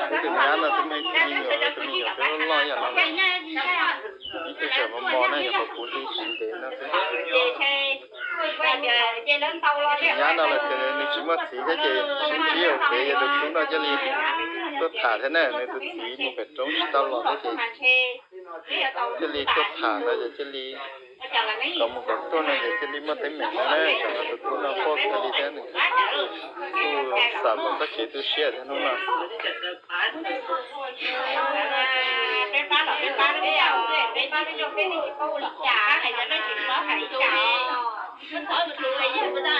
Peb tus nyab no twb muaj ib tug me nyuam, tus me nyuam peb loj loj yam no, ib tug tseem mos mos na, nyuam qhuav puv hli tsis ntev no xwb. Tus nyab no los tias nws tsis muaj txiv thiab ces sib ntsib hauv kev, yog tus tub no cia li tuaj tham thiab na, nws tus txiv mus pem roob tsis tau los thiab ces cia li tuaj tham no ces cia li kom mus kom tuaj no ces cia li muaj teeb meem no na, tsam no tus tub no quaj kawg li thiab nws kuj xam kom txoj kev tu siab thiab hnub no.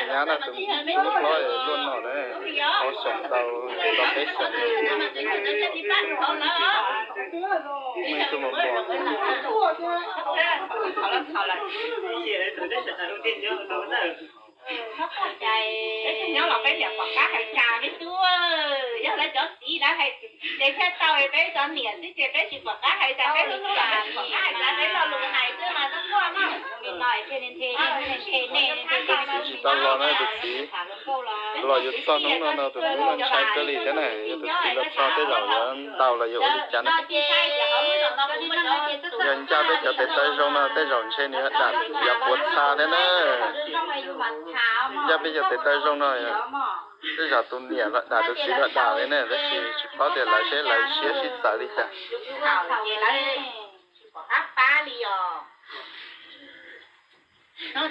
Nyab no tus tub hlob luaj no na, ob xyoos ntau, ntau peb xyoos. Muaj ib tug mos mos. Nyob los peb niam pom qab hais cas me tub, yog lawv cov txiv lawv hais ces thiaj tau, peb cov niam xwb ces peb tsis pom qab hais cas, peb tsis pom qab hais cas, peb lo lus hais xwb mas tub tuaj no. Tus txiv tsis tau los no, tus txiv los yuav txog hnub no no tus tub no ntshai kawg li thiab na, yog tus txiv los txog tej zaum yuav ntaus los yuav ua li cas no. Yog ncaj peb cov tes taw zoo no tej zaum ntshe nws dam yav puav txha thiab na. Ncaj peb cov tes taw zoo no, tej zaum tus niam los dam tus txiv los dam li na, tab sis tsis paub tias lawv seb lawv siab sib txawv li cas. Ncaj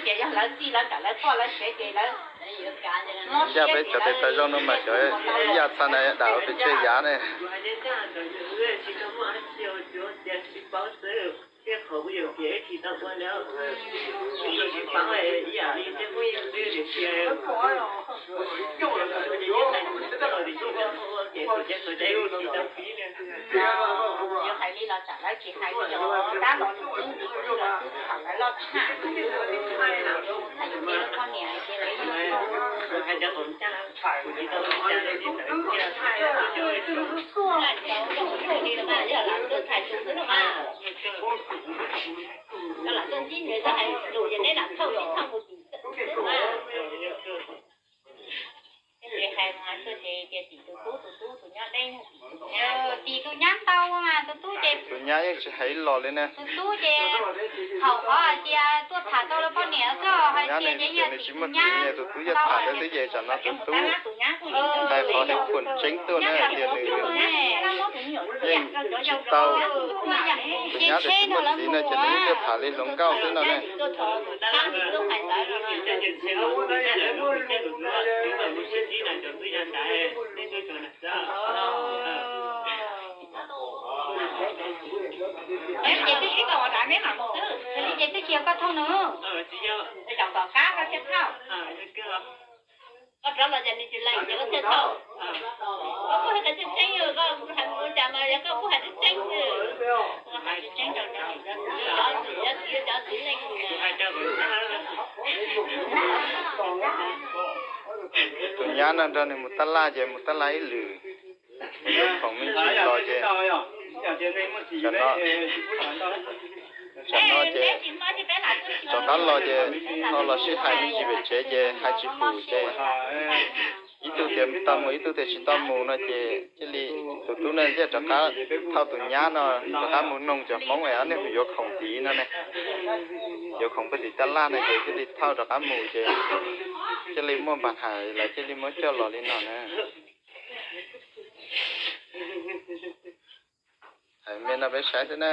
peb cov tes taw zoo no mas xyov ib yav txha na dam ua pes tsawg yav ne. Yog hais li los tsam lawv tsis hais li os, tab los tus tub ntxim tus tub txhaum lawv loj tshaj. Tham yus txiv lub poj niam ces lawv yeej yog lam tuaj tham tus xwb no mas. Koj lam tuaj ntsib nws, koj hais lus ces neb lam thauj ib thauj mus tim xwb mas. Ces hais mas tuaj ces tias tim tus tub, tus tub tus nyab deb yog tim tus nyab. Tim tus nyab ntau mas tus tub ces tus nyab yeej tsis hais ib los li na. Tus tub ces thaum qhov hais tias tuaj tham tau lawv poj niam xwb, hais tias ces yog nws tsis muaj txiv, tus tub yog tham rau xwb ces tsam no tus tub hais qhov heev phoom tseeb tuaj na tias nws yeej tsis tau. Tus nyab tias tsis muaj txiv no ces nws yeej tuaj tham li hluas nkauj xwb no ne. Ces twb tsis yog koj thauj nws, zaum tom qab koj thiaj thauj. Koj rov los cas nws tsis lees ces koj thiaj thauj. Koj kuj hais qhov tseeb tseeb, koj hais mus ua cas mas yog koj kuj hais tseeb tseeb. Hais tseeb tseeb rau cov niam cov txiv, cov txiv cov txiv neej. Tus nyab no nrog nws mus tab laj ces mus tab laj ib lwm, nws yuav khoom me ntsis los ces, tam no, tam no ces rov qab los ces ho los sib hais me ntsis pem tsev ces hais tsis pum ces ib tug tias tau mus ib tug tias tsis tau mus no ces cia li tus tub no thiaj rov qab thauj tus nyab no rov qab mus noog cov Hmoob es ob niag mus yuav khoom tid no ne. Yuav khoom pem tim tab laj no ces cia li thauj rov qab mus ces cia li muaj npa hais lawv cia li muab coj los li no na. Hais me no peb saib xwb na.